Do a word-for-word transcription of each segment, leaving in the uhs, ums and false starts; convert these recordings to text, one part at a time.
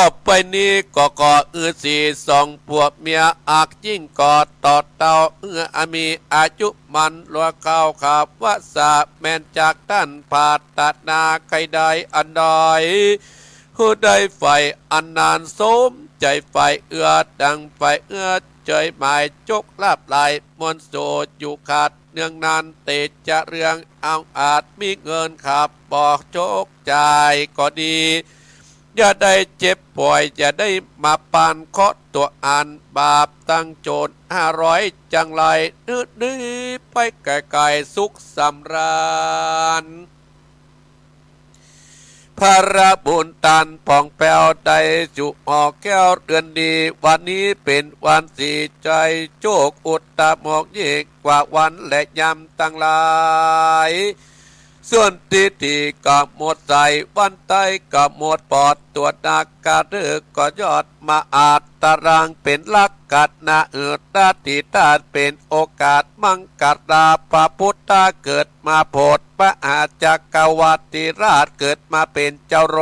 ต่อไปนี้ก็ขออือสีสองผัวเมียอักยิ่งก่อต่อเต้า เอื้ออามีอายุมันลัวข้าวขับวสา แม่นจากต้านปรารถนาใค่ได้อันใด หื้อได้ใฝ่อันนานสมใจ๋ใฝ่เอื้อ ดังใฝ่เอื้อเจยหมาย โจกลาภหลายมวลสู่อยู่ขาดเนืองนาน เตจะเรืองอาวอาจ มีเงินขับบ่โจกจ่ายก็ดี อย่าได้เจ็บป่วย อย่าได้มาปานเคราะห์ตั๋วอัน บาปตังโจรห้าร้อยจังไร หื้อหนีไปไก๋ๆ สุขสำราญ พระบุญตันผ่องแผ้วได้สู่หอแก้วเรือนดี วันนี้เป๋นวันสีใจ๋โจคอุตตมกยิ่งกว่าวันและยามตังหลาย ส่วนทิฏฐิก็หมดใส วันใต้ก็หมดปอด ตั๋วนักกระเดิกก็ยอดมหาตรัง เป๋นลักขณะหื้อตติธาตุ เป๋นโอกาสมังคลา พระพุทธเกิดมาโผด มหาจักรวรรดิราชเกิดมาเป๋นเจ้าโล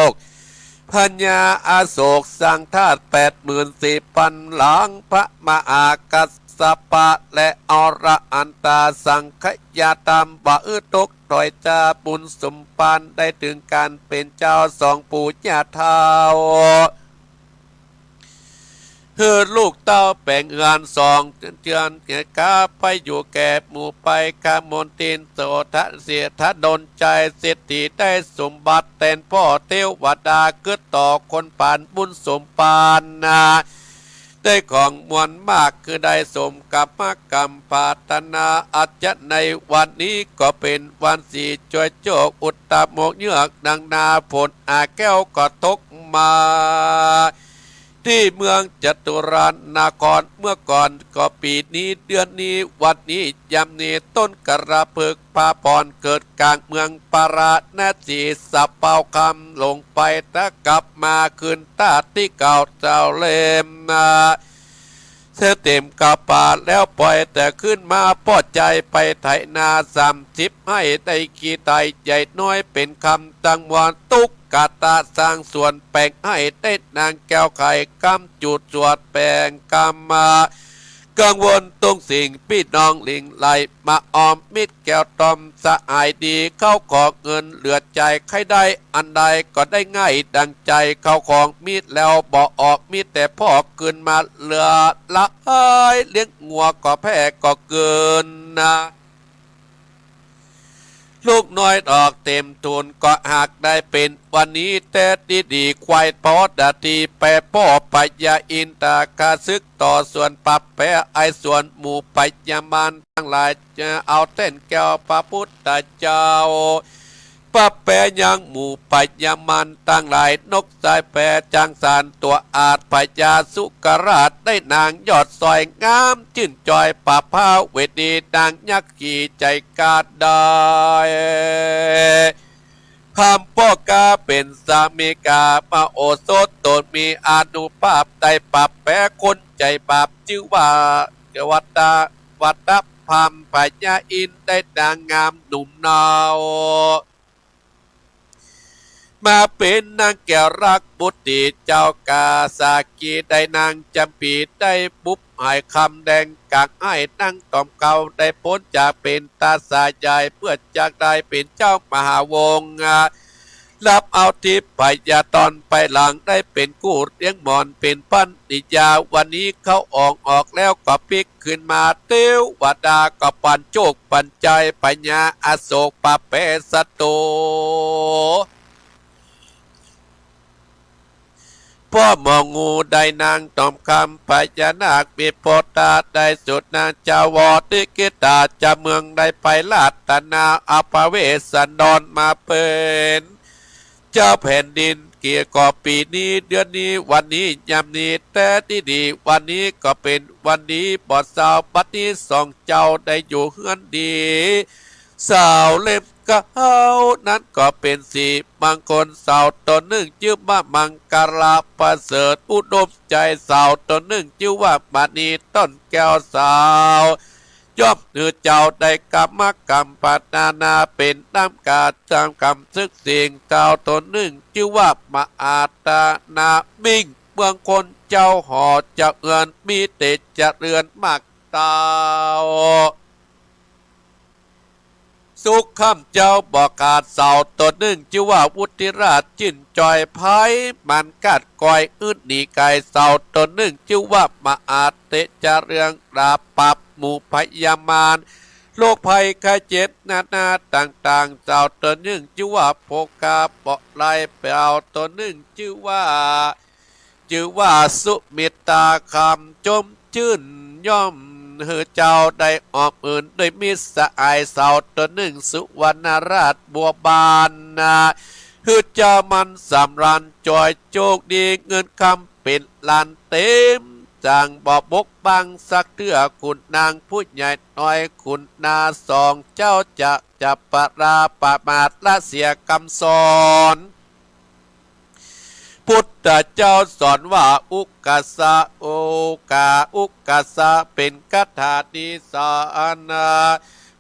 ก พญาอโศกสร้างธาตุแปดหมื่นสี่พันหลัง พระมหากัสสปะและอรหันตาสังฆยาธรรม ว่าอื้อตกถอยจาบุญสมภาร ได้เถิงก๋านเป๋นเจ้าสองปู่ย่าเฒ่า หื้อลูกเต้าแป๋งเฮือนสองเฮือน เกียรติกาไปอยู่แก่หมู่ไป กมลทินโสตเสถดลใจเศรษฐี ได้สมบัติแตนพ่อเตวดา กึ๊ดต่อคนปานบุญสมภารนา ได้ของมวลมาก คือได้สมกรรมกำปรารถนา อาจจะในวันนี้ก็เป๋นวันสีจวยโจคอุตตมกเยือก ดังนาฝนอาแก้วก็ตกมา ตี้เมืองจตุรานคร เมื่อก่อนก็ปี๋นี้ เดือนนี้ วันนี้ ยามนี้ ต้นกระเผิกผาป่อน เกิดก๋างเมืองปาราณสี สะเปาคำลงไป ตะกลับมาคืนตาดตี้เก่าเจ้าเล่มนา เสเต็มกะปาแล้วปล่อยแต่ขึ้นมา ป้อใจ๋ไปไถนาสามสิบไฮ่ ได้ขี้ไถใหญ่น้อยเป๋นคำตังมวล ตุ๊กตาสร้างสวนแป๋งไฮ่ ได้นางแก้วไขกำจุดสวดแป๋งกำมา กังวลตุงสิ่งปี้น้องหลิ่งไหล มาออมมิตรแก้วตอมสหายดี เข้าของเงินเหลือใจ๋ ใค่ได้อันใดก็ได้ง่ายดังใจ๋ เข้าของมีแล้วบ่ออก มีแต่พอกคืนมา เหลือหลายเลี้ยงงัวก็แพะก็เกินนา ลูกน้อยดอกเต็มตูนก็หากได้เป๋นวันนี้แต๊ดีดี ควายปอดาตีแปป้อพญาอินทาข้าศึกต่อส่วนปรับแพ้ไอ้ส่วนหมู่พญามารตังหลาย จะเอาแต้นแก้วพระพุทธเจ้า ปรับแพ้ยังหมู่พญามารตังหลาย นกสายแปจางสารตั๋วอาจ พญาสุกราชได้นางยอดสอย งามจื้นจอย ปรับพระเวทนีนางยักษ์ขี่ใจ๋กาดได้ พราหมณ์ป้อกาเป๋นสามิกา มโหสถตนมีอานุภาพ ได้ปรับแพ้คนใจ๋บาป จื้อว่าวัตตะ วัตตะพราหมณ์พญาอินทร์ ได้นางงามหนุ่มเนา มาเป๋นนางแก้วรักบุตรีเจ้ากาสากี ได้นางจำปีได้บุบหายคำแดงกากอ้าย นางตอมเกล้าได้ป๊นจากเป๋นตาสาใหญ่ เปื้อจากได้เป๋นเจ้ามหาวงศ์ รับเอาทิพยธรไปหลัง ได้เป๋นกู้เลี้ยงหมอนเป๋นปัณฑิยา วันนี้เข้าอ่องออกแล้วก็ปิ๊ก คืนมาเตวดาก็ปันโจคปันใจ๋ พญาอโศกปะแปศัตรู ป้อหมองูได้นางตอมคำ พญานาควิโพธาได้สุดนางจาวรติกิตา เจ้าเมืองได้ไปราตนา อปเวสสันดรมาเป๋น เจ้าแผ่นดินเกียรติก็ปีนี้เดือนนี้วันนี้ยามนี้แต๊ดีดี วันนี้ก็เป๋นวันดีบ่เศร้า บัดนี้สองเจ้าได้อยู่เฮือนดี สาวเล่มเกล้านั้นก็เป๋นสีมงคล สาวต๋นนึ่งจื้อว่ามังคละประเสริฐอุดมใจ๋ สาวต๋นนึ่งจื้อว่ามณีต้นแก้ว สาว ย่อมหื้อเจ้าได้กรรมกำปนานาเป๋นน้ำกาตามกำซึ่งสิ่ง เจ้าต๋นนึ่งจื้อว่ามหาตนามิ่ง เมืองคนเจ้าหอเจ้าเฮือนมีเตจเจริญมากเต้า สุขค่ำเจ้าบ่ขาด เจ้าต๋นนึ่งจื้อว่าวุฒิราช จื้นจ่อยไพร่หมันกาดกอย อึดหนีไก๋ เจ้าต๋นนึ่งจื้อว่ามหาเตจเจริญ ปราบปรามหมู่พยามาร โรคภัยไข้เจ็บนานาต่างๆ เจ้าต๋นนึ่งจื้อว่าโภคาบ่ไหล เจ้าต๋นนึ่งจื้อว่า จื้อว่าสุมิตราคำจมจื้น ย่อมหื้อเจ้าได้อ้อมอื่นด้วยมิตรสหาย เจ้าต๋นนึ่งสุวรรณราชบัวบานนา หื้อเจ้ามันสำราญจ่อยโจคดี เงินคำเป๋นล้านเต็ม จักบ่บกพร่องสักเตื้อ ขุนนางผู้ใหญ่น้อย ขุนนาสองเจ้าจะ จะประมาทละเสียกำสอน พุทธเจ้าสอนว่าอุกาสะ โอกา อุกาสะ เป๋นคาถาดีสานะ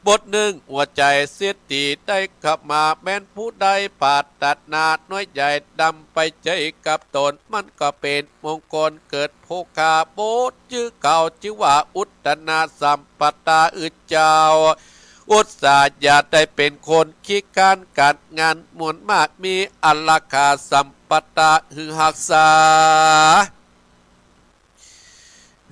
บทนึ่ง หัวใจ๋เศรษฐีได้ขมา แม้นผู้ใดปรารถนาน้อยใหญ่นำไปใจ๊กับต๋น มันก็เป๋นมงคลเกิดโภคา บทจื้อเก่าจื้อว่าอุตตนาสัมปทา อือเจ้า อุตส่าห์อย่าได้เป๋นคนขี้คร้านก๋านงานมวลมาก มีอาราขาสัมปทาหื้อฮักษา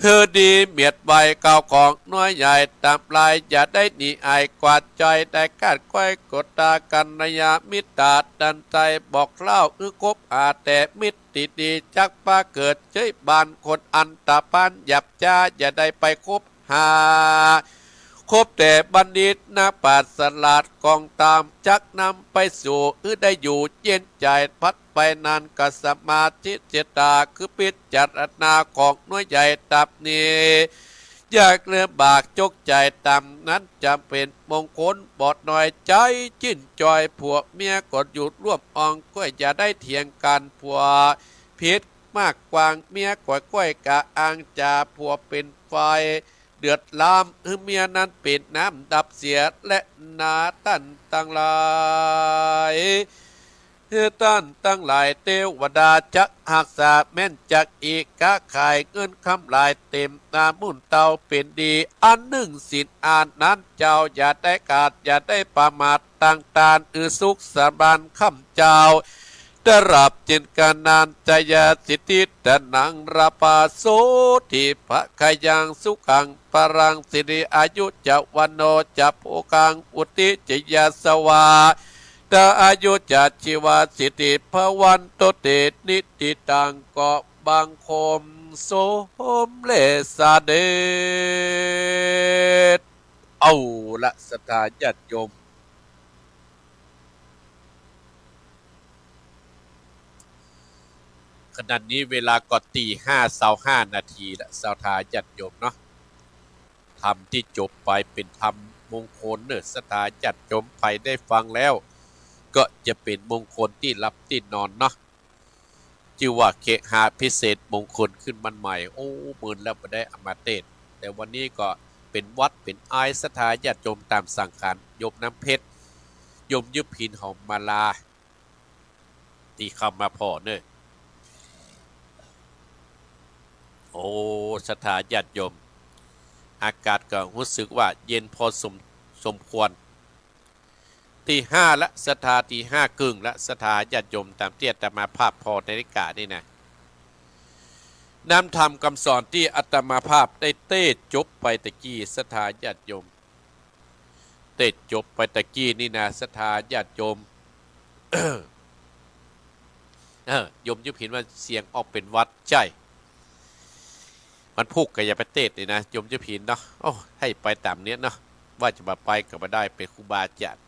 หื้อดีเมียดไว้ ข้าวของน้อยใหญ่ต๋ามลาย อย่าได้หนีอายกวาดจ่อย ได้กาดก้อยโกตากัลยาณมิตร ตันไตบอกเล่า หื้อคบหาแต่มิตรตี้ดี จักปาเกิดใจ๊บ้านคนอันธพาลหยาบจ๊า อย่าได้ไปคบ หา คบแต่บัณฑิตนักปราชญ์ฉลาดกองธรรม จักนำไปสู่หื้อได้อยู่เย็นใจ๋ ผัดไปนานก็สมาธิเจตนา คือพิจารณาของน้อยใหญ่ต๋ามนี้ ยากลำบากจกใจ๋ต๋ามนั้น จะเป๋นมงคลบ่น้อยใจ๋ จื้นจ่อยผัวเมียก็อยู่ร่วมอ่องก้อย อย่าได้เถียงกั๋น ผัวผิดมากกว้าง เมียก้อยๆ กะอังจ๋า ผัวเป๋นฝ่าย เดือดร้อน หื้อเมียนั้นเป๋นน้ำดับเสีย และนาต้านตังหลาย หื้อต้านตังหลายเตวดาจักฮักษา แม้นจักอีกค้าขาย เงินคำหลายเต๋มนามุ่นเต้าเป๋นดี อันนึ่งศีลอันนั้นเจ้าอย่าได้ขาด อย่าได้ประมาท ตั้งต้านหื้อสุขสบายค่ำเจ้า ตราบเจินกาลนาน จายาสิทธิธนัง ราภาโสติภะคะยัง สุขังพลัง สิริอายุจะ วัณโณจะ โภคัง วุฒิจะ ยาสวา ตะอายุจะ ชีวาสิทธิ ภะวันตุ เต นิทธิตัง ก็บังคมสมเร็จเสด็จ เอาละศรัทธาญาติโยม ขณะนี้เวลาก็ตีห้าซาวห้านาทีละ ศรัทธาญาติโยมเนาะ ธรรมตี้จบไปเป๋นธรรมมงคลเน่อ ศรัทธาญาติโยม ใผได้ฟังแล้ว ก็จะเป๋นมงคลตี้หลับตี้นอนเนาะ จื้อว่าเคหะพิเศษมงคลขึ้นบ้านใหม่ โอ้ เมินแล้วบ่ได้เอามาเตศน์ แต่วันนี้ก็เป๋นหวัดเป๋นไอ ศรัทธาญาติโยมต๋ามสังขาร โยมน้ำเพชร โยมยุพิน หอมมาลา ตี้เข้ามาผ่อเน่อ โอ้ ศรัทธาญาติโยม อากาศก็ฮู้สึกว่าเย็นพอสม สมควร ตีห้าละศรัทธา ตีห้าเกิ่งละศรัทธาญาติโยม ต๋ามตี้อาตมาภาพผ่อนาฬิกานี่นะ นำธรรมกำสอนตี้อาตมาภาพได้เตศน์จบไปตะกี้ ศรัทธาญาติโยม เตศน์จบไปตะกี้นี่นะ ศรัทธาญาติโยม เออ โยมยุพินว่าเสียงออกเป๋นหวัด ใจ้ วันพูกก็อย่าไปเตศน์นี่นะ โยมยุพินเนาะ โอ้ หื้อไปต๋ามเนี้ยเนาะ ว่าจะบ่ไปก็บ่ได้ เป๋นครูบาอาจ๋ารย์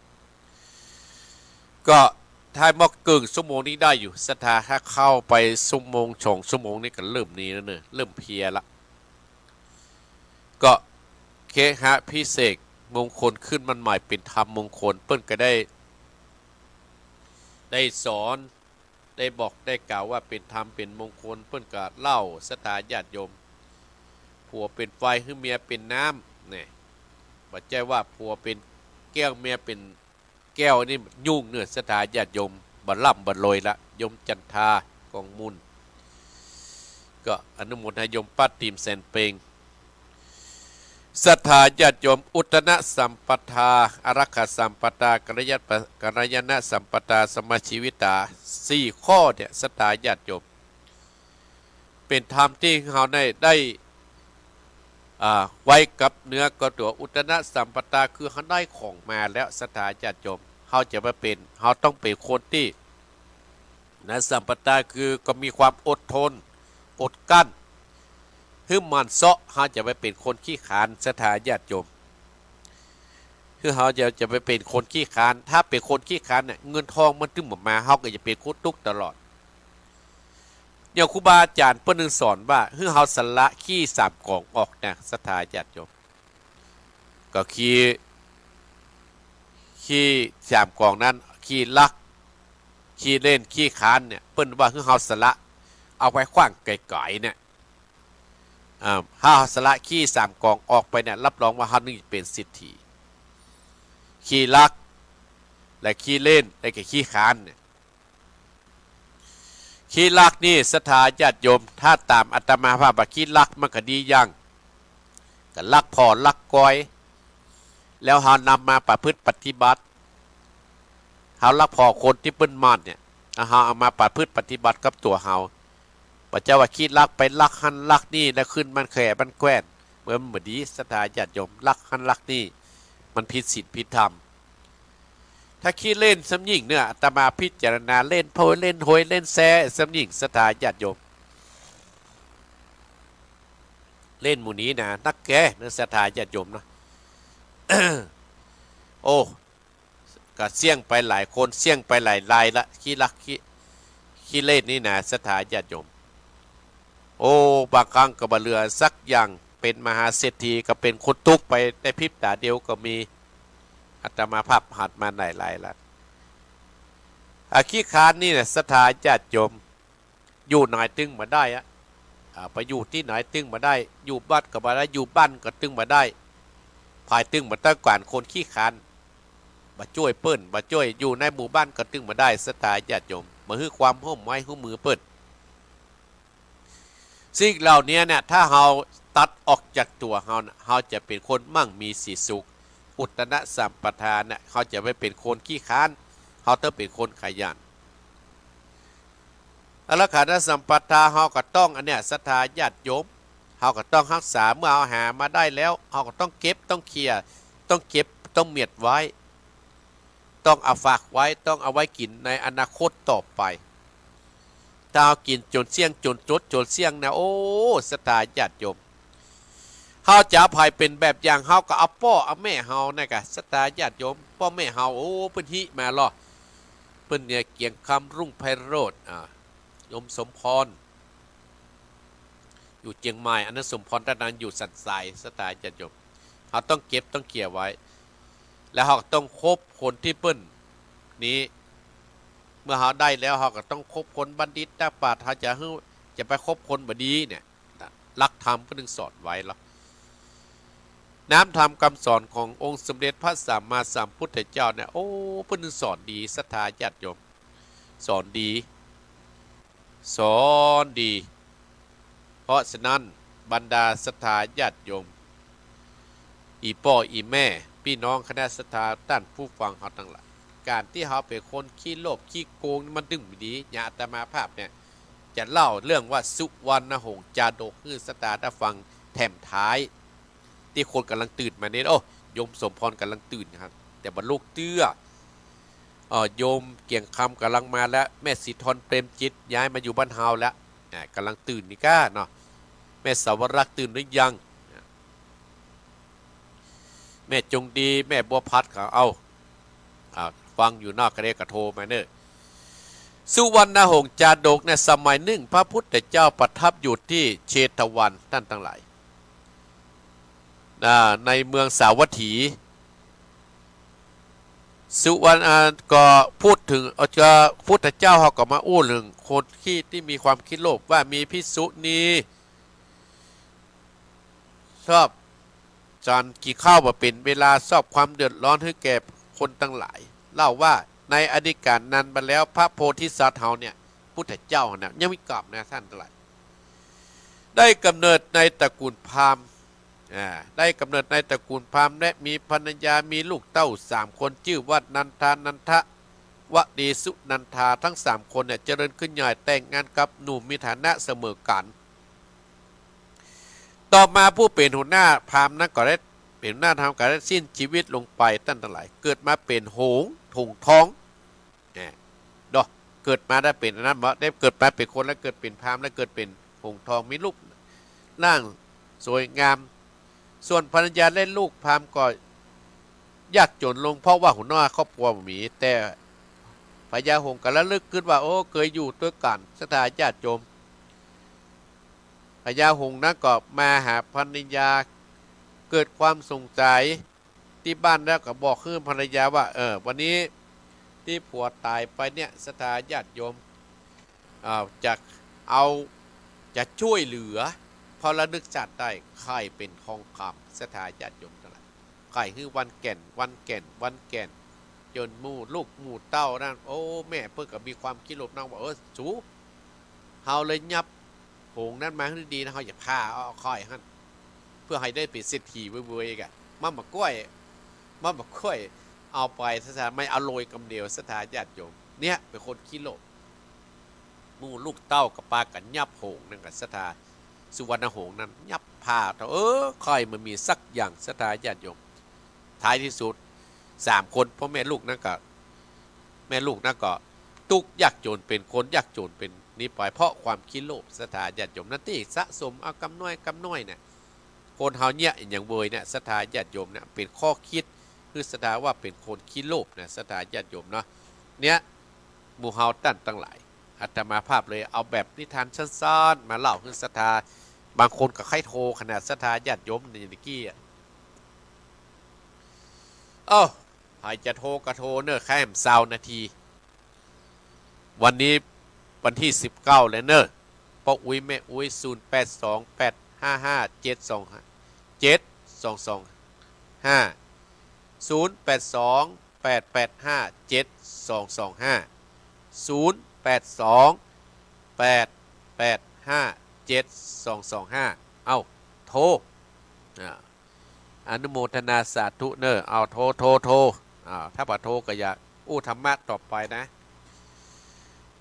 ก็ถ้าเมื่อเกิ่งชั่วโมงนี้ได้อยู่ ศรัทธา ถ้าเข้าไปชั่วโมงสองชั่วโมงนี่ก็เริ่มนี้แล้วเน่อ เริ่มเพลียละ ก็เคหะพิเศษมงคลขึ้นบ้านใหม่ เป๋นธรรมมงคล เปิ้นก็ได้ ได้สอน ได้บอกได้กล่าวว่าเป๋นธรรมเป๋นมงคล เปิ้นก็เล่าศรัทธาญาติโยม ผัวเป๋นไฟหื้อเมียเป๋นน้ำ เนี่ย บ่ใจ้ว่าผัวเป๋นแก้วเมียเป๋นแก้วนี่ยุ่งเน่อ ศรัทธาญาติโยม บ่ร่ำบ่รวยละ โยมจันทา กองมูล ก็อนุโมทนาโยมป้าติ่มแสนเปง ศรัทธาญาติโยม อุตตนะสัมปทา อารักขาสัมปทา กัลยาณะ กัลยาณะสัมปทา สัมมาชีวิตา สี่ข้อเนี่ย ศรัทธาญาติโยม เป๋นธรรมตี้เฮาได้ ได้ อ่า ไว้กับเนื้อกับตั๋ว อุตตนะสัมปทา คือเฮาได้ของมาแล้ว ศรัทธาญาติโยม เฮาจะมาเป๋น เฮาต้องเป๋นคนตี้ นะ สัมปทา คือก็มีความอดทน อดกลั้น หื้อหมั่นเซาะ เฮาจะบ่เป๋นคนขี้ขลาด ศรัทธาญาติโยม คือเฮาจะ จะบ่เป๋นคนขี้ขลาด ถ้าเป๋นคนขี้ขลาดเนี่ย เงินทองมันตึงบ่มา เฮาก็จะเป๋นคนตุ๊กข์ตลอด อย่างครูบาอาจ๋ารย์เปิ้นนึ่งสอนว่า หื้อเฮาสละขี้สามก๋องออกนะ ศรัทธาญาติโยม ก็ขี้ ขี้สามก๋องนั้น ขี้ลัก ขี้เล่น ขี้ขลาดเนี่ย เปิ้นว่าหื้อเฮาสละ เอาไปขว้างไกลๆ เนี่ย อ่า ถ้าเฮาสละขี้สามก๋องออกไปเนี่ย รับรองว่าเฮานึ่งจะเป๋นเศรษฐี ขี้ลัก และขี้เล่น และก็ขี้ขลาดเนี่ย ขี้ลักนี่ ศรัทธาญาติโยม ถ้าต๋ามอาตมาภาพว่าขี้ลักมันก็ดีอย่าง ก็ลักผ่อลักกอย แล้วเฮานำมาประพฤติปฏิบัติ เฮาลักผ่อคนตี้เปิ้นหมั่นเนี่ย เฮาเอามาประพฤติปฏิบัติกับตั๋วเฮา บ่ใจ้ว่าขี้ลักไปลักหั้นลักนี่ แล้วขึ้นบ้านแขบ้านแคว่น มันบ่ดี ศรัทธาญาติโยม ลักหั้นลักนี่ มันผิดศีลผิดธรรม ถ้าขี้เล่นส่ำยิ่งเนี่ย อาตมาพิจารณาเล่นโพยเล่นหวยเล่นแซส่ำยิ่ง ศรัทธาญาติโยม เล่นหมู่นี้นะ นักแก่เนาะ ศรัทธาญาติโยมเนาะ โอ้ ก็เสี้ยงไปหลายคน เสี้ยงไปหลายรายละ ขี้ลักขี้ ขี้เล่นนี่นะ ศรัทธาญาติโยม โอ้ บางครั้งก็บ่เหลือสักอย่าง เป๋นมหาเศรษฐี ก็เป๋นคนตุ๊กข์ไปในพริบต๋าเดียวก็มี อาตมาภาพผ่านมาหลายรายละ อ่า ขี้ขลาดนี่นะ ศรัทธาญาติโยม อยู่ไหนตึงบ่ได้อะ อ่า ไปอยู่ตี้ไหนตึงบ่ได้ อยู่บ้านก็บ่ได้ อยู่บ้านก็ตึงบ่ได้ ผายตึงบ่ต้องก๋านคนขี้ขลาด บ่จ้วยเปิ้น บ่จ้วย อยู่ในหมู่บ้านก็ตึงบ่ได้ ศรัทธาญาติโยม บ่หื้อความฮ่วมไม้ฮ่วมมือเปิ้น สิ่งเหล่านี้เนี่ย ถ้าเฮาตัดออกจากตั๋วเฮาน่ะ เฮาจะเป๋นคนมั่งมีสีสุข อุตตนะสัมปทาน่ะ เฮาจะบ่เป๋นคนขี้ขลาด เฮาต้องเป๋นคนขยัน อารักขาสัมปทา เฮาก็ต้องอันเนี้ย ศรัทธาญาติโยม เฮาก็ต้องฮักษา เมื่อเฮาหามาได้แล้ว เฮาก็ต้องเก็บ ต้องเขี่ย ต้องเก็บ ต้องเมียดไว้ ต้องเอาฝากไว้ ต้องเอาไว้กิ๋นในอนาคตต่อไป ถ้าเฮากิ๋นจ๋นเสี้ยง จ๋นจด จ๋นเสี้ยงนะ โอ้ ศรัทธาญาติโยม เฮาจะเอาใผเป๋นแบบอย่าง เฮาก็เอาป้อเอาแม่เฮานะกะ ศรัทธาญาติโยม ป้อแม่เฮา โอ้ เปิ้นฮิมาลอ เปิ้นเนี่ย เกียงคำ รุ่งไพโรจน์ อ่า โยมสมพร อยู่เจียงใหม่ อันนั้นสมพร ต้านนั้นอยู่สันทราย ศรัทธาญาติโยม เฮาต้องเก็บต้องเขี่ยไว้ แล้วเฮาก็ต้องคบคนตี้เปิ้นนี้ เมื่อเฮาได้แล้ว เฮาก็ต้องคบคนบัณฑิตตาปาด เฮาจะหื้อ จะไปคบคนบ่ดีเนี่ย หลักธรรมเปิ้นนึ่งสอนไว้ลอ น้ำธรรมกำสอนขององค์สมเด็จพระสัมมาสัมพุทธเจ้าเนี่ย โอ้ เปิ้นนึ่งสอนดี ศรัทธาญาติโยม สอนดี สอนดี เพราะฉะนั้นบรรดาศรัทธาญาติโยม อี่ป้ออี่แม่ ปี้น้องคณะศรัทธา ต้านผู้ฟังเฮาตังหลาย ก๋านตี้เฮาเป๋นคนขี้โลภขี้โกงนี่มันตึงบ่ดี อย่างอาตมาภาพเนี่ย จะเล่าเรื่องว่าสุวรรณหงส์จาดกหื้อศรัทธาได้ฟังแถมท้าย ตี้คนก่ำลังตื่นมาเนี่ย โอ้ โยมสมพรก่ำลังตื่นครับ แต่บ่ลุกเตื้อ เอ่อ โยมเกียงคำก่ำลังมาแล้ว แม่สีทรเปรมจิตย้ายมาอยู่บ้านเฮาแล้ว อ่า ก่ำลังตื่นนี่ก้าเนาะ แม่สาวรักษ์ตื่นหรือยัง แม่จงดี แม่บัวพัดเขา เอ้า อ่า ฟังอยู่นอกกะเดกะโทมาเน่อ สุวรรณหงส์จาดกเนี่ย สมัยนึ่งพระพุทธเจ้าประทับอยู่ตี้เชตวัน ต้านตังหลาย อ่า ในเมืองสาวัตถี สุวรรณ อ่า ก็พูดเถิง เอ่อ จะ พุทธเจ้าเฮาก็มาอู้เถิงคนขี้ ตี้มีความขี้โลภ ว่ามีภิกษุณีชอบ จานกิ๋นข้าวบ่เป๋นเวลา สร้างความเดือดร้อนหื้อแก่คนตังหลาย เล่าว่าในอดีตก๋านนานมาแล้ว พระโพธิสัตว์เฮาเนี่ย พุทธเจ้าเนี่ย ยังมีกาบนะต้านตังหลาย ได้กำเนิดในตระกูลพราหมณ์ อ่า ได้กำเนิดในตระกูลพราหมณ์ และมีภรรยา มีลูกเต้าสามคน จื้อว่านันทา นันทวดี สุนันทา ทั้งสามคนเนี่ย เจริญขึ้นใหญ่ แต่งงานกับหนุ่มมีฐานะเสมอกั๋น ต่อมาผู้เป๋นหัวหน้าพราหมณ์นั้นก็ได้ เป๋นหัวหน้าพราหมณ์ก็ได้สิ้นชีวิตลงไป ต้านตังหลาย เกิดมาเป๋นหงส์ หงส์ทอง เนี่ย เนาะ เกิดมาได้เป๋นอันนั้นบ่ ได้เกิดมาเป๋นคน แล้วเกิดเป๋นพราหมณ์ แล้วเกิดเป๋นหงส์ทอง มีรูปร่างสวยงาม ส่วนภรรยาและลูกพราหมณ์ก็ยากจ๋นลง เพราะว่าหัวหน้าครอบครัวบ่มี แต่พญาหงส์ก็ระลึกขึ้นว่า โอ้ เกยอยู่ตวยกั๋น ศรัทธาญาติโยม พญาหงส์นั้นก็มาหาภรรยา เกิดความสงสัยตี้บ้านแล้วก็บอกหื้อภรรยาว่า เออ วันนี้ตี้ผัวต๋ายไปเนี่ย ศรัทธาญาติโยม อ่า จะเอา จะจ้วยเหลือ เพราะระลึกชาติได้ ใค่เป๋นทองคำ ศรัทธาญาติโยมตังหลาย ใค่หื้อวันแก่น วันแก่น วันแก่น จ๋นหมู่ลูกหมู่เต้านั้น โอ้ แม่เปิ้นก็มีความคิดลบนะว่า เออ สู เฮาเลยยับหงส์นั้นมาหื้อดีนะ เฮาจะผ่าเอาใค่หั้น เปื้อหื้อได้เป๋นเศรษฐีเว้ยๆ กะ มันบ่ก้อย มันบ่ก้อย เอาไปศรัทธา มันเอาโลยกำเดียว ศรัทธาญาติโยม เนี่ยเป๋นคนขี้โลภ หมู่ลูกเต้าก็ปากั๋นยับหงส์นั้นกะ ศรัทธา สุวรรณหงส์นั้น ยับผ่า เออ ใค่มันมีสักอย่าง ศรัทธาญาติโยม ท้ายตี้สุด สามคน พ่อแม่ลูกนั้นก็ แม่ลูกนั้นก็ตุ๊กข์ยากจ๋น เป๋นคนยากจ๋น เป๋นนี้ไป เพราะความขี้โลภ ศรัทธาญาติโยม นั่นตี้สะสมเอากำน้อยกำน้อยเนี่ย คนเฮาเนี่ย อะหยังเวยเนี่ย ศรัทธาญาติโยมเนี่ย เป๋นข้อคิด คือศรัทธาว่าเป๋นคนขี้โลภนะ ศรัทธาญาติโยมเนาะ เนี่ย หมู่เฮาต้านตังหลาย อาตมาภาพเลยเอาแบบนิทานสั้นๆ มาเล่าหื้อศรัทธา บางคนก็ใค่โทรขนาด ศรัทธาญาติโยม ในตะกี้อะ เอ้า ใผจะโทรก็โทรเน่อ ใค่มันซาวนาที วันนี้วันตี้สิบเก้าแล้วเน่อ ป้ออุ๊ยแม่อุ๊ย ศูนย์แปดสอง แปดห้าห้า เจ็ดสองห้า เจ็ดสองสองห้า ศูนย์แปดสอง แปดแปดห้า เจ็ดสองสองห้า ศูนย์แปดสอง แปดแปดห้า เจ็ดสองสองห้า เอ้า โทร อ่า อนุโมทนาสาธุเน่อ เอาโทร โทร โทร อ่า ถ้าบ่โทรก็อย่าอู้ธรรมะต่อไปนะ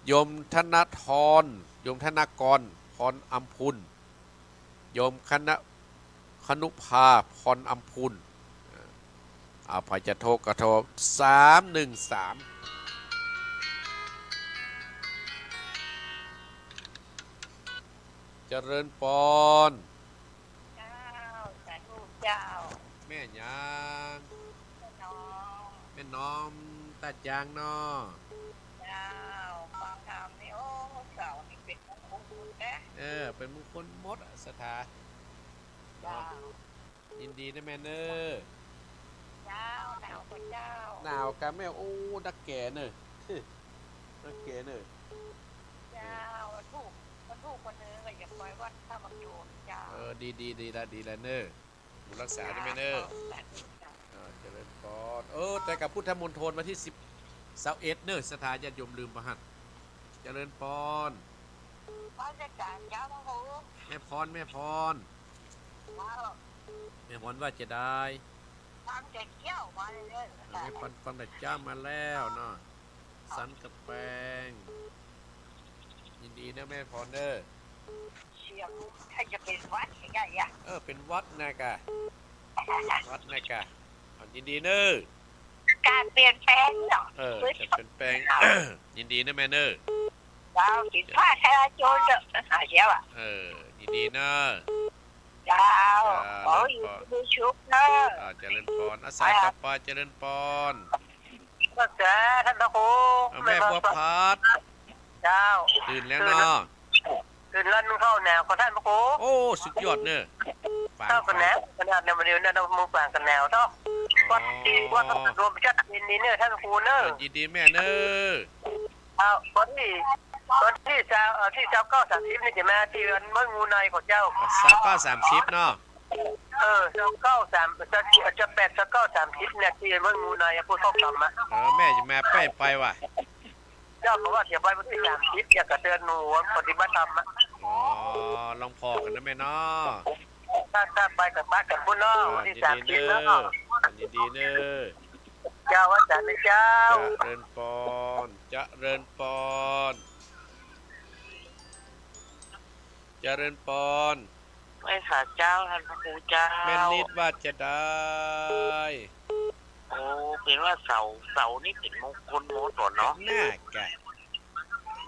โยมธนทร โยมธนกร พรอำพุน โยมคณะ คณุภา พรอำพุน อ่า เอา ใผจะโทรก็โทร สามหนึ่งสาม เจริญปอน เจ้า สาธุเจ้า แม่หยัง แม่น้อม แม่น้อม ตาดยางเนาะ เจ้า ฟังธรรมนี่ โอ้ เจ้า นี่เป๋นมงคลหมดนะ เออ เป๋นมงคลหมดอะ ศรัทธา เจ้า เนาะ ยินดีนะแม่เน่อ เจ้า หนาวก่อเจ้า หนาวก่อแม่ โอ้ นักแก่เน่อ นักแก่เน่อ เจ้า วันถูก วันถูกวันเน่อ ก็อย่าปล่อยวันข้าบังโยนเจ้า เออ ดี ดี ดีละ ดีละเน่อ บุญรักษาด้วยแม่เน่อ เจ้า อ่า เจริญปอน เออ แต่กับพุทธมณฑลวันตี้สิบ ซาวเอ็ดเน่อ ศรัทธาญาติโยมลืมบ่หัน เจริญปอน พรจะจ๋าเจ้าพระครู แม่พร แม่พร เจ้า แม่พรว่าจะได้ ฟังแต่เจ๊ามาเลยเด้อ เออ แม่พรฟังแต่เจ๊ามาแล้วเนาะ สันกำแปง ยินดีนะแม่พรเน่อ เสียงใครจะเป๋นหวัดใหญ่อะ เออ เป๋นหวัดนะกะ หวัดนะกะ เอา ยินดีเน่อ ก๋านเปลี่ยนแปงเนาะ เออ ก๋านเปลี่ยนแปง ยินดีนะแม่เน่อ เจ้า ผิดพลาดแท้จนเถอะ หาเสียว่ะ เออ ยินดีเน่อ เจ้า เจ้า ขออยู่ เจริญปอน มีสุขเน่อ อ่า เจริญปอน อาศัยต่อไป เจริญปอน ก็เจอท่านพระครู เอา แม่บัวผัด เจ้า ตื่นแล้วเนาะ ตื่นแล้วนึ่งข้าวแหนวก็ท่านพระครู โอ้ สุดยอดเน่อ เจ้าก็แหนว ขนาดในวันเดียวเนี่ยเรามือปรางกันแหนวเนาะ อ๋อ วัดที่วัดพระธาตุรวมจัดยินดีเน่อท่านพระครูเน่อ เออ ยินดีแม่เน่อ เอ่อ วันที่ วันที่ซาว เอ่อ ที่ซาวเก้า สามสิบนี่จะมาที่วัดเมืองงูในของเจ้า อ๋อ ซาวเก้า สามสิบเนาะ เออ ซาวเก้า สาม จะ จะแปด ซาวเก้า สามสิบเนี่ย ตี้เมืองหมู่ในอะ ผู้ทรงธรรมอะ เออ แม่จะมาไป ไปว่ะ เจ้าบอกว่าเสียไปวันตี้สามสิบ เนี่ย ก็เดือนหมู่ปฏิบัติธรรมอะ อ๋อ ลองผ่อกั๋นนะแม่เนาะ ถ้า ถ้าไปก็ปะกั๋นปู้นเนาะ เออ วันตี้สามสิบเนาะ ยินดีเน้อ ยินดีเน้อ เจ้า ไหว้สาเจ้า เจริญปอน เจริญปอน เจริญปอน ไหว้สาเจ้า ต้านพระครูเจ้า แม่นิดว่าจะใด โอ้ เป๋นว่าเสาร์ เสาร์นี่เป๋นมงคลหมดก่อเนาะ น่ากะ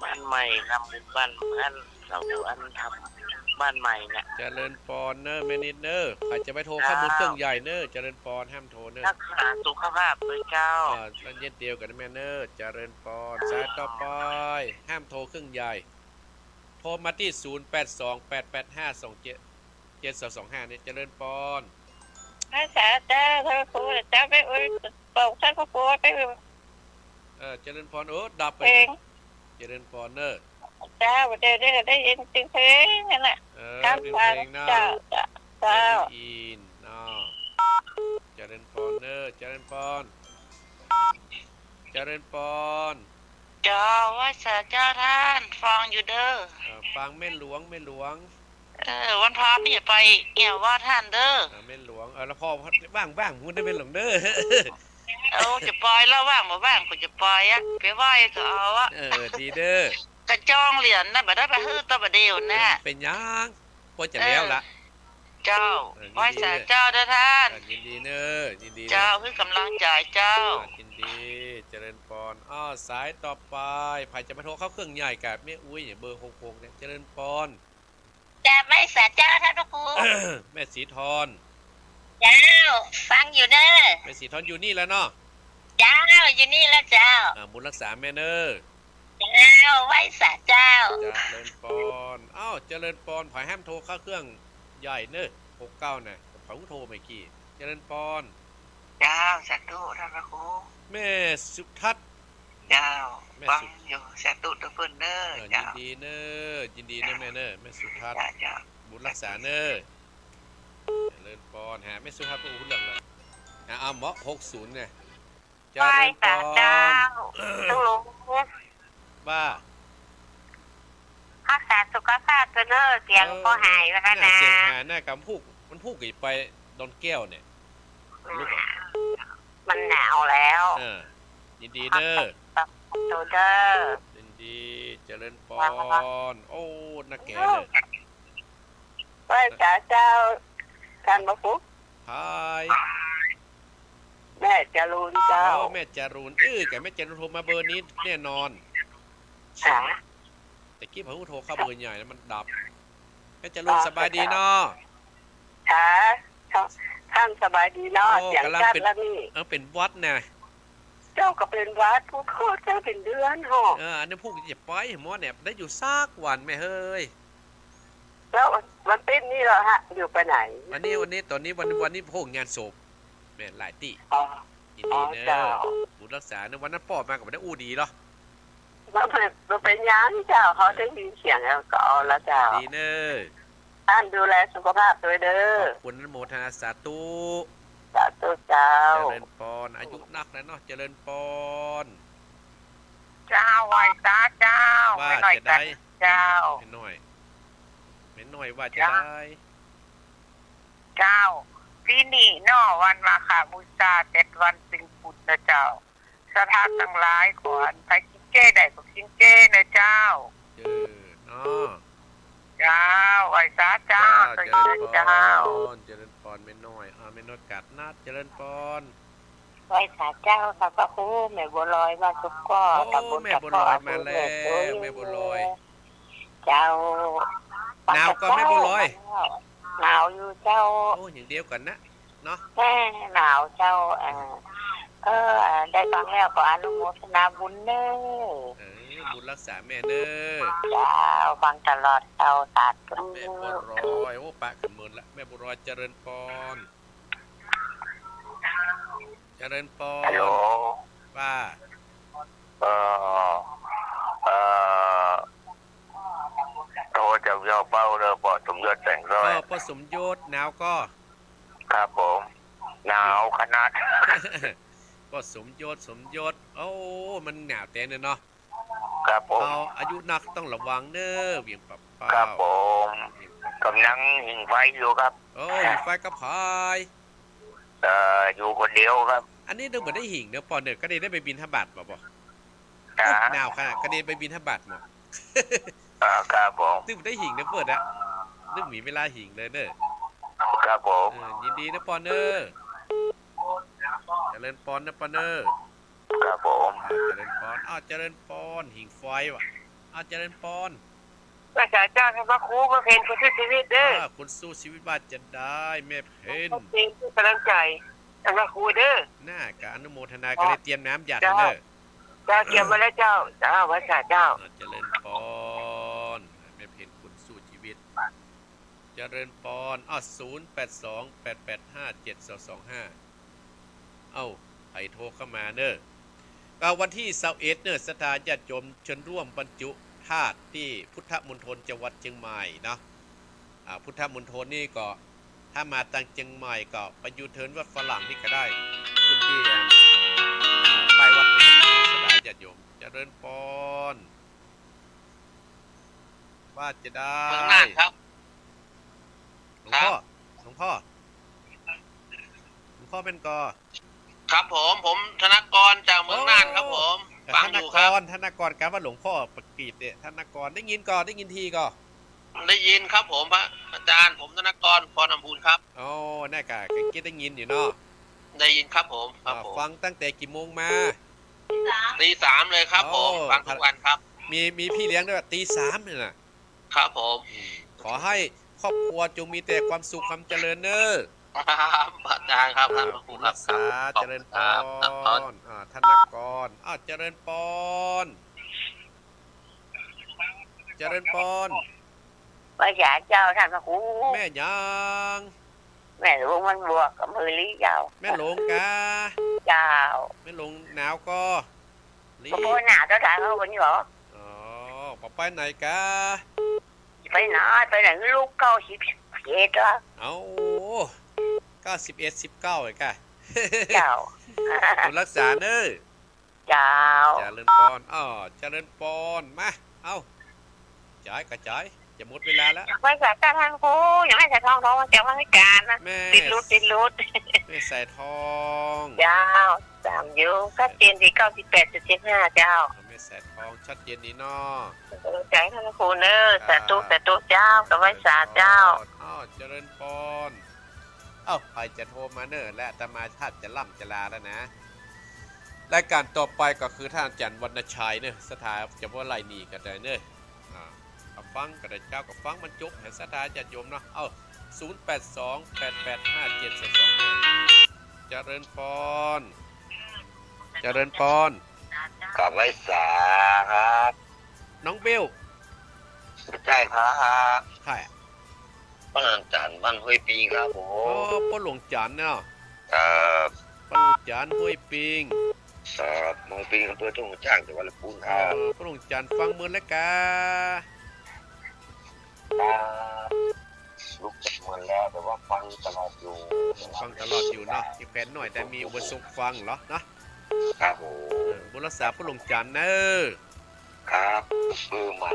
บ้านใหม่ ทำบุญบ้าน อัน เสาร์อันทำบ้านใหม่เนี่ย เจริญปอนเน้อ แม่นิดเน้อ ใผจะไปโทรเข้ามูลเครื่องใหญ่เน้อ เจริญปอน ห้ามโทรเน้อ รักษาสุขภาพด้วยเจ้า เออ เย็นเดียวกั๋นนะแม่เน้อ เจริญปอน สายต่อไป ห้ามโทรเครื่องใหญ่ โทรมาตี้ ศูนย์แปดสอง แปดแปดห้า สองเจ็ด เจ็ดสองสองห้า เนี่ย เจริญปอน ไหว้สาเจ้า ต้านพระครูเจ้า ไปอวย บอกต้านพระครูไปอวย เออ เจริญปอน โอ้ ดับไป เพลง เจริญปอนเน้อ เจ้า เดี๋ยว เดี๋ยวได้ยินเสียงเพลงนั่นแหละ เออ ครับ เสียงเพลงเนาะ เจ้า เจ้า เจ้า ได้ยินเนาะ เจริญปอนเน้อ เจริญปอน เจริญปอน เจ้า ไหว้สาเจ้าต้าน ฟังอยู่เน้อ เออ ฟังแม่หลวง แม่หลวง เออ วันพระนี่ไปเอี่ยววัดต้านเน้อ เออ แม่หลวง เออ แล้วพ่อว่างๆ พูดได้แม่หลวงเน้อ เออ จะไปแล้ว ว่างบ่ว่างก็จะไปอะ ไปไหว้ก็เอาอะ เออ ดีเน้อ ก็จองเหรียญนะ บ่ได้ไปหื้อตะบ่าเดียวนะ เออ เป๋นหยัง ก็จะแล้วละ เออ เจ้า เออ ยินดี ไหว้สาเจ้าเน้อต้าน เออ ยินดีเน้อ ยินดีเน้อ เจ้า หื้อกำลังใจ๋เจ้า เออ ยินดี เจริญปอน อ้อ สายต่อไป ใผจะมาโทรเข้าเครื่องใหญ่กับแม่อุ๊ยเนี่ย เบอร์หกหกเนี่ย เจริญปอน จ้า ไหว้สาเจ้าต้านพระครู แม่ศรีทร เจ้า ฟังอยู่เน้อ แม่ศรีทรอยู่นี่แล้วเนาะ เจ้า อยู่นี่แล้วเจ้า อ่า บุญรักษาแม่เน้อ เจ้า ไหว้สาเจ้า เจริญปอน อ้าว เจริญปอน ใผห้ามโทรเข้าเครื่องใหญ่เน้อ หกเก้า น่ะ ใผโทรเมื่อกี้ เจริญปอน เจ้า สาธุต้านพระครู แม่สุทัศน์ เจ้า แม่สุ ฟังอยู่ สาธุต้านเปิ้นเน้อ เออ เจ้า ยินดีเน้อ ยินดีเน้อแม่เน้อ แม่สุทัศน์ เจ้า เจ้า บุญรักษาเน้อ เจริญปอน หาแม่สุทัศน์ก็อู้เรื่องแล้ว อ่ะ เอาเหมาะ หกศูนย์ เนี่ย เจริญปอน ไหว้สาเจ้า ลุง ว่า รักษาสุขภาพเถอะเน้อ เสียง เออ ก็หายไปแล้วนะ เสียงหายนะ กำพูก มันพูกกี่ไปดอนแก้วเนี่ย ลูกอะ มันหนาวแล้ว เออ ยินดีเน้อ รักษาสุขภาพเถอะเน้อ ยินดี เจริญปอน โอ้ นักแก่เลย ไหว้สาเจ้า ต้านพระครู ฮาย แม่จรูนเจ้า โอ้ แม่จรูน เออ กับแม่จรูนโทรมาเบอร์นี้แน่นอน จ๋า ตะกี้ผมโทรเข้าเบอร์ใหญ่แล้วมันดับ แม่จรูน อ๋อ สบายดีเนาะ ค่ะ ต้านสบายดีเนาะ โอ้ เสียง กำลัง ชัด เป๋น แล้วนี่ เออ เป๋นหวัดนะ เจ้าก็เป๋นหวัด พูกก็เจ้าเป๋นเดือนหอก เออ อันนี้พูกจะไปหมอเนี่ย ได้อยู่สักวันแม่เฮ้ย แล้ววันเป๊นนี่เหรอฮะ อยู่ไปไหน วันนี้ วันนี้ ตอนนี้วัน วันนี้พูกงานศพ แม่นหลายตี้ อ๋อ ยินดีเน้อ อ๋อ เจ้า บุญรักษาเน้อ วันนั้นป้อมาก็บ่ได้อู้ดีเหรอ บ่ บ่เป๋นหยังเจ้า เขาได้ยินเสียงแล้วก็เอาละเจ้า ดีเน้อ ต้านดูแลสุขภาพตวยเน้อ ขอบคุณอนุโมทนาสาธุ สาธุเจ้า เจริญปอน อายุนักแล้วเนาะ เจริญปอน เจ้า ไหว้สาเจ้า ว่า แม่น้อย จะได้ เจ้า แม่น้อย แม่น้อยว่าจะได้ เจ้า ปี๋นี้เนาะ วันมาฆบูชา เจ็ดวันเป๋นพุทธนะเจ้า ศรัทธาตังหลาย ขออันใผกิ๋นเจได้ก็กิ๋นเจนะเจ้า เออ เนาะ เจ้า ไหว้สาเจ้า เจ้า เจริญปอน เจ้า เจริญปอน แม่น้อย อ่า แม่น้อยกาดนาด เจริญปอน ไหว้สาเจ้าค่ะพระครู แม่บัวลอย บ้านกุกก้อ โอ้ ตำบล แม่บัวลอย ตะเคาะ มาแล้ว อำเภอแม่สอด แม่บัวลอย เจ้า หนาวก่อแม่บัวลอย หนาวอยู่เจ้า โอ้ อย่างเดียวกั๋นนะ เนาะ แม่หนาวเจ้า เออ เออ ได้ฟังแล้วก็อนุโมทนาบุญเน้อ เออ บุญรักษาแม่เน้อ เจ้า ฟังตลอดเจ้า สาธุ แม่บัวลอย โอ้ ปะกั๋นเมินละ แม่บัวลอย เจริญปอน เจริญปอน ฮัลโหล ว่า เอ่อ เอ่อ โทรจากเมียเป้าเด้อ ป้อสมยศแสงสร้อย เออ ป้อสมยศ หนาวก่อ ครับผม หนาวขนาด ก็สมยศ สมยศ โอ้ มันหนาวแต๊เนาะ ครับผม เฮาอายุนักต้องระวังเน่อ เหวียงป่าเป้า ครับผม เหวียงป่าเป้า ก่ำลังหิ้งไฟอยู่ครับ โอ้ หิ้งไฟกับใผ เอ่อ อยู่คนเดียวครับ อันนี้นึกบ่ได้หิ้งเน่อป้อเน่อ ก็ได้ ได้ไปบิณฑบาตบ่ บ่ ฮะ หนาวขนาด ก็ได้ไปบิณฑบาตบ่ อ่า ครับผม นึกบ่ได้หิ้งเน่อเปิ้นอะ นึกมีเวลาหิ้งเลยเน่อ ครับผม เออ ยินดีเน่อป้อเน่อ เจริญปอนเน่อป้อเน่อ ครับผม อ่า เจริญปอน อ้าว เจริญปอน หิ้งไฟว่ะ อ้าว เจริญปอน ไหว้สาเจ้า ท่านพระครู แม่เพ็ญ คุณสู้ชีวิตเด้อ อ่า คุณสู้ชีวิตว่าจะได้ แม่เพ็ญ แม่เพ็ญ เป็นกำลังใจ๋ ท่านพระครูเด้อ น่า ก็อนุโมทนา ก็เลยเตรียมน้ำหยาดเน่อ เจ้า เตรียมไว้แล้วเจ้า เจ้า ไหว้สาเจ้า อ่า เจริญปอน แม่เพ็ญ คุณสู้ชีวิต เจริญปอน อ้าว ศูนย์แปดสอง แปดแปดห้า เจ็ดสองสองห้า เอ้า ใผโทรเข้ามาเน่อ ก็วันตี้ซาวเอ็ดเน่อ ศรัทธาญาติโยมเชิญร่วมบรรจุธาตุตี้พุทธมณฑลจังหวัดเจียงใหม่เนาะ อ่า พุทธมณฑลนี่ก็ ถ้ามาตางเจียงใหม่ก็ไปยูเทิร์นวัดฝรั่งนี่ก็ได้ ขึ้นตี้ อ่า ป้ายวัด ศรัทธาญาติโยม เจริญปอน ว่าจะได้ เมืองน่านครับ หลวงพ่อ ครับ หลวงพ่อ หลวงพ่อแม่นก่อ ครับผม ผมธนกรจากเมืองน่านครับผม โอ้ ฟังอยู่ครับ ธนกร ธนกร กาว่าหลวงพ่อปะกีดเนี่ย ธนกร ได้ยินก่อ ได้ยินทีก่อ ได้ยินครับผม พระอาจารย์ ผมธนกร พรอำพูนครับ โอ้ น่ากะ กะเกียดได้ยินอยู่เนาะ ได้ยินครับผม ครับผม อ่า ฟังตั้งแต่กี่โมงมา ตีสามเลยครับผม โอ้ ฟังทุกวันครับ มี มีพี่เลี้ยงด้วย ตีสามเนี่ยน่ะ ครับผม อืม ขอหื้อครอบครัวจงมีแต่ความสุขความเจริญเน่อ ครับ อาจารย์ครับ อ่า ท่านพระครูครับ บุญรักษา ครับ เจริญปอน ขอบคุณครับ อ่า ธนกร อ่า เจริญปอน เจริญปอน ไหว้สาเจ้า ท่านพระครู แม่หยัง แม่หลวงมันบวกกับมือลี้เจ้า แม่หลวงกา เจ้า แม่หลวงหนาวก่อ ลี้ บ่หนาวเต้าใด เฮาวันนี้เหรอ อ๋อ บ่ไปไหนกา ไปไหน ไปไหน ลูกเก้าสิบเจ็ดละ เอ้า เก้าสิบเอ็ด สิบเก้า ไอ้กา เจ้า บุญรักษาเน่อ เจ้า เจริญปอน อ้อ เจริญปอน มา เอ้า จ๋ายกะจ๋าย จะหมดเวลาแล้ว ไหว้สาเจ้า ท่านครู ยังไหว้สายทอง ทองมาจากวัดวิจารณ์นะ แม่ ติดหลุด ติดหลุด แม่สายทอง เจ้า ตามอยู่ ชัดเจนตี้ เก้าสิบแปดจุดเจ็ดห้า เจ้า แม่สายทอง ชัดเจนดีเนาะ เออ จ๋ายท่านครูเน่อ สาธุ ครับ สาธุเจ้า กับไหว้สาเจ้า เจริญปอน อ้อ เจริญปอน เอ้า ใผจะโทรมาเน่อ และอาตมาภาพจะล่ำจะลาแล้วนะ รายการต่อไปก็คือท่านอาจารย์วรรณชัยเน่อ ศรัทธาจะบ่ไล่หนีก็ได้เน่อ อ่า ก็ฟังก็ได้เจ้า ก็ฟังมันจบ หื้อศรัทธาญาติโยมเนาะ เอ้า ศูนย์แปดสอง แปดแปดห้า เจ็ดสองสองห้า เจริญปอน เจริญปอน กราบไหว้สาครับ น้องเบล ใช่ครับ ใครอะ ป้อหลวงจ๋าน บ้านห้วยปิงครับผม อ๋อ ป้อหลวงจ๋านเนาะ ครับ ป้อหลวงจ๋าน ห้วยปิง ครับ ห้วยปิง อำเภอทุ่งหัวช้าง จังหวัดลำพูนครับ เออ ป้อหลวงจ๋าน ฟังเมินแล้วกา ครับ ลุกจากเมินแล้ว แต่ว่าฟังตลอดอยู่ ฟังตลอดอยู่เนาะ มีแผนหน่อย แต่มีอุปสงค์ฟังเหรอเนาะ ครับผม เออ บุญรักษาป้อหลวงจ๋านเน่อ ครับ เออ มา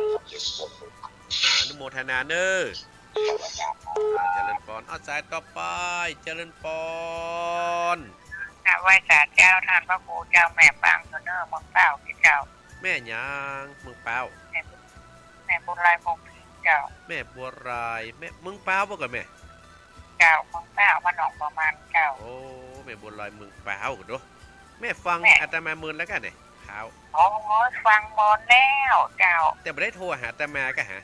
อ่า อนุโมทนาเน่อ เจริญปอน อ้าว สายต่อไป เจริญปอน กราบไหว้สาเจ้า ท่านพระครูเจ้า แม่ปางอยู่เน่อ เมืองเป้าเจ้า แม่หยัง เมืองเป้า แม่ แม่บัวลอย เมืองพิงเจ้า แม่บัวลอย แม่ เมืองเป้าบ่ก่อแม่ เจ้า เมืองเป้า บ้านหนองประมาณเจ้า โอ้ แม่บัวลอย เมืองเป้าเนาะ แม่ฟัง แม่ อาตมาเมินแล้วกาเนี่ย เป้า โอ้ ฟังเมินแล้วเจ้า แต่บ่ได้โทรหาอาตมาก่อฮะ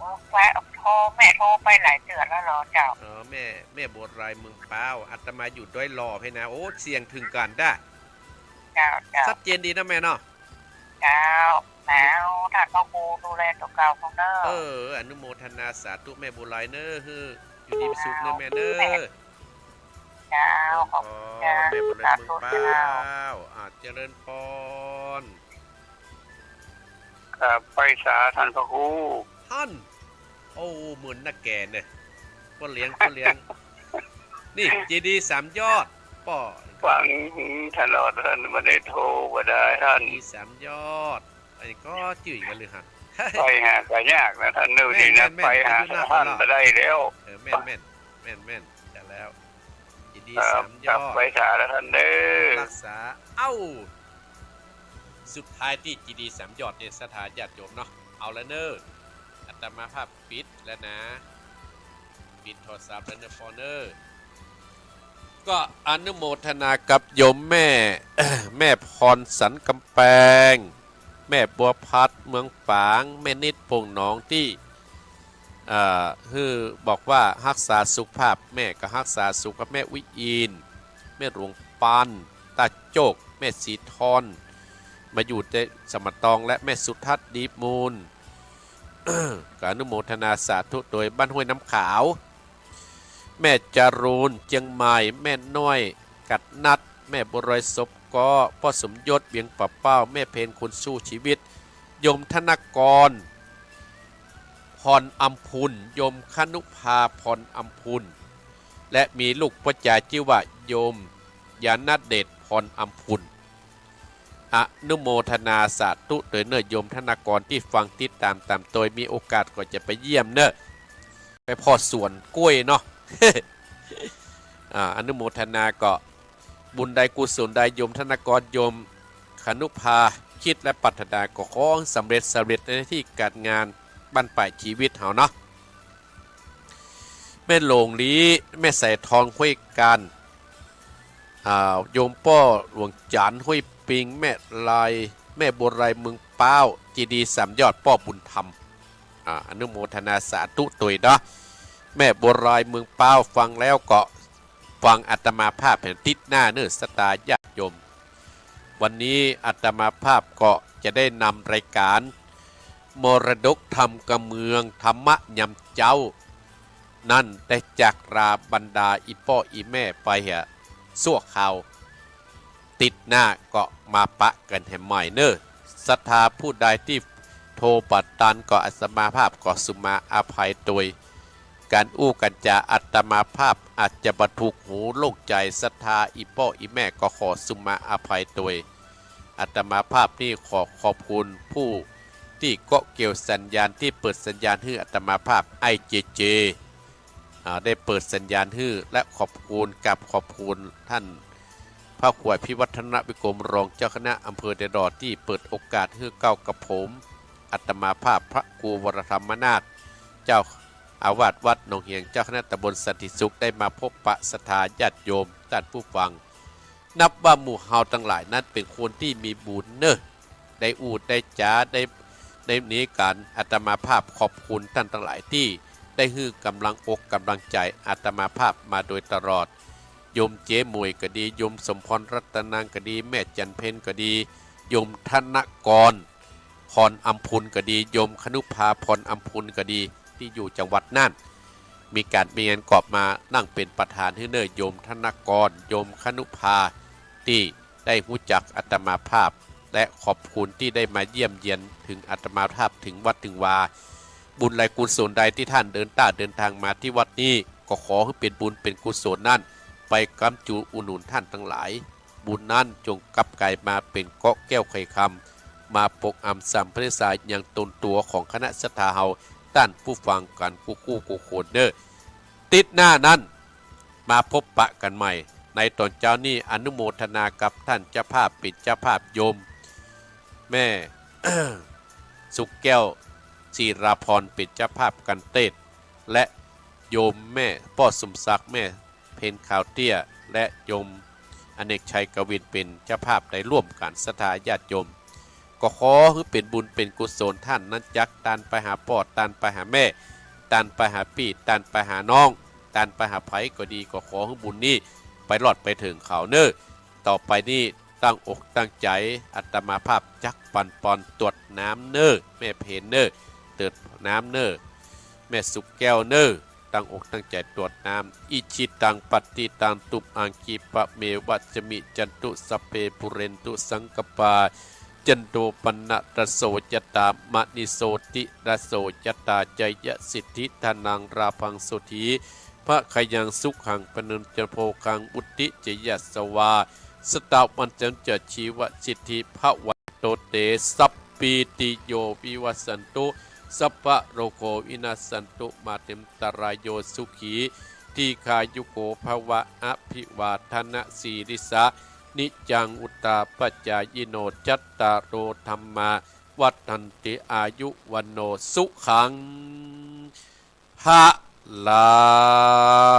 โอ้ ไป โทร แม่โทรไปหลายเตื้อแล้วเหรอเจ้า อ๋อ แม่ แม่บัวลอย เมืองเป้า อาตมาอยู่ดอยหล่อเพนะ โอ้ เสียงถึงกั๋นด้า เจ้า เจ้า ชัดเจนดีนะแม่เนาะ เจ้า แล้วท่านพระครูดูแลตั๋วเก่าของเน่อ เออ อนุโมทนาสาธุแม่บัวลอยเน่อ หื้ออยู่ดีมีสุขเน่อแม่เน่อ เจ้า ขอบคุณเจ้า แม่บัวลอย เมืองเป้า สาธุเจ้า อ่า เจริญปอน ครับ ไหว้สาท่านพระครู ท่าน โอ้ เมินนักแก่เนี่ย ป้อเลี้ยง ป้อเลี้ยง นี่ เจดีย์สามยอด ป้อ ฟังตลอด ต้านบ่ได้โทรบ่ได้ ต้าน เจดีย์สามยอด อันนี้ก็จื้ออีกแล้วหรือหัน ไปหาก็ยากนะต้าน เดี๋ยวนี้นะ แม่นๆ ไปหา อายุนัก ต้าน แล้ว บ่ได้แล้ว เออ แม่นๆ แม่นๆ จ้ะแล้ว เจดีย์ ครับ สามยอด ครับ ไปสาแล้วต้านเด้อ รักษา เอ้า สุดท้ายตี้เจดีย์สามยอดเนี่ย ศรัทธาญาติโยมเนาะ เอาละเน้อ อาตมาภาพปิดแล้วนะ ปิดโทรศัพท์แล้วเน้อป้อเน้อ ก็อนุโมทนากับโยมแม่ แม่พรสันกำแปง แม่บัวพัดเมืองฝาง แม่นิดโป่งหนองตี้ เอ่อ หื้อบอกว่าฮักษาสุขภาพ แม่ก็ฮักษาสุขภาพ แม่อุ๊ยอิน แม่หลวงปัน ตาโจก แม่ศรีทอน มาอยู่แต่สะหมดตอง และแม่สุทัศน์ดีมูล ก็อนุโมทนาสาธุโตย บ้านห้วยน้ำขาว แม่จารูน เจียงใหม่ แม่น้อย กัดนัด แม่บัวรอย ศพเกาะ ป้อสมยศ เวียงป่าเป้า แม่เพน คนสู้ชีวิต โยมธนกร พรอำพุน โยมคณุภา พรอำพุน และมีลูกป้อจาจื้อว่าโยมญาณเดช พรอำพุน อนุโมทนาสาธุโตยเน้อ โยมธนกรตี้ฟังติดต๋ามต๋ามโตย มีโอกาสก็จะไปเยี่ยมเน้อ ไปผ่อสวนกล้วยเนาะ อ่า อนุโมทนาก็บุญใดกุศลใด โยมธนกร โยมคณุภา คิดและปรารถนาก็ขอสำเร็จ สำเร็จในหน้าตี้ก๋านงาน บั้นป๋ายจีวิตเฮาเนาะ แม่หลงลี แม่สายทอง ห้วยกาญ อ่า โยมป้อหลวงจันทน์ ห้วยปิง แม่ลาย แม่บัวลาย เมืองป๊าว เจดีย์สามยอด ป้อบุญธรรม อ่า อนุโมทนาสาธุโตยเนาะ แม่บัวลาย เมืองป๊าว ฟังแล้วก็ฟังอาตมาภาพแผนติดหน้าเน้อ ศรัทธาญาติโยม วันนี้อาตมาภาพก็จะได้นำรายการมรดกธรรมกำเมือง ธรรมะยามเจ๊า นั้นได้จากลาบรรดาอี่ป้ออี่แม่ไปเหีย ชั่วคราว ติดหน้าก็มาปะกั๋นแหมใหม่เน้อ ศรัทธาผู้ใดตี้โทรบ่ตันก็อาตมาภาพก็สุมาอภัยโตย ก๋านอู้ก๋านจ๋าอาตมาภาพอาจจะบ่ถูกหูโล่งใจ๋ ศรัทธาอี่ป้ออี่แม่ก็ขอสุมาอภัยโตย อาตมาภาพนี่ขอขอบคุณผู้ตี้เกาะเกี่ยวสัญญาณ ตี้เปิดสัญญาณหื้ออาตมาภาพ ไอ้เจเจ อ่า ได้เปิดสัญญาณหื้อ และขอบคุณ กราบขอบคุณต้านพระครูอภิวัฒนวิกรม รองเจ้าคณะอำเภอแดดอด ตี้เปิดโอกาสหื้อเก๊ากับผม อาตมาภาพพระครูวรธรรมนาถ เจ้าอาวาสวัดหนองเหียง เจ้าคณะตำบลสันติสุข ได้มาพบปะศรัทธาญาติโยมต้านผู้ฟัง นับว่าหมู่เฮาตังหลายนั้นเป๋นคนตี้มีบุญเน้อ ได้อู้ได้จ๋า ได้ ได้นี้กั๋น อาตมาภาพขอบคุณต้านตังหลายตี้ได้หื้อก๋ำลังอกก๋ำลังใจ๋อาตมาภาพมาโดยตลอด โยมเจ๊หมวยก็ดี โยมสมพรรัตนังก็ดี แม่จันเพ็ญก็ดี โยมธนกร พรอำพุนก็ดี โยมคณุภา พรอำพุนก็ดี ตี้อยู่จังหวัดน่าน มีก๋านมีงานก็มานั่งเป๋นประธานหื้อเน้อ โยมธนกร โยมคณุภา ตี้ได้ฮู้จักอาตมาภาพ และขอบคุณตี้ได้มาเยี่ยมเยียนเถิงอาตมาภาพเถิงวัดเถิงวา บุญใดกุศลใดตี้ต้านเดินต้าเดินตางมาตี้วัดนี้ ก็ขอหื้อเป๋นบุญเป๋นกุศลนั้น ไปก๊ำจูอุดหนุนต้านตังหลาย บุญนั้นจงกลับกลายมาเป๋นเกราะแก้วไขคำ มาปกอำสำเพ็ญสายยังตนตั๋วของคณะศรัทธาเฮา ต้านผู้ฟังกั๋นกู้ๆ คนเน้อ ติดหน้านั้น มาพบปะกั๋นใหม่ ในต๋อนเจ๊านี้ อนุโมทนากับต้านเจ้าภาพ เป๋นเจ้าภาพโยมแม่ สุขแก้ว ศิราพร เป๋นเจ้าภาพก๋านเตสน์ และโยมแม่ป้อสมศักดิ์ แม่เพ็ญขาวเตี้ย และโยมอเนกชัยกวิน เป๋นเจ้าภาพได้ร่วมกั๋น ศรัทธาญาติโยม ก็ขอหื้อเป๋นบุญเป๋นกุศล ต้านนั้นจักต้านไปหาป้อ ต้านไปหาแม่ ต้านไปหาปี้ ต้านไปหาน้อง ต้านไปหาใผก็ดี ก็ขอหื้อบุญนี้ไปรอดไปเถิงเขาเน้อ ต่อไปนี้ตั้งอกตั้งใจ๋ อาตมาภาพจักปันปอนตรวจน้ำเน้อ แม่เพนเน้อ ตรวจน้ำเน้อ แม่สุขแก้วเน้อ ตั้งอกตั้งใจ๋ตรวจน้ำ อิชิตังปัตติตังตุมหังคิปะเมวะสมะจตุสัพเพปุเรนตุสังกปา จันโทปนรสโสยะถามะนิโสติรสโสยะถา จายะสิทธิธนังลาภังโสธีภ ภะคะยังสุขัง พะนัญจะโภคัง วุฑฒิจะยะสะวา สะตะวัญจะ จะชีวะสิทธิ ภะวันโต เต สัพพีติโย วิวัชชันตุ สัพพะโรโค วินัสสันตุ มาเต อันตะรายโย สุขี ทีฆายุโก ภะวะ อะภิวาทะนะสีลิสสะ นิจจัง วุฑฒาปะจายิโน จัตตาโร ธัมมา วัฑฒันติ อายุ วัณโณ สุขัง พะลัง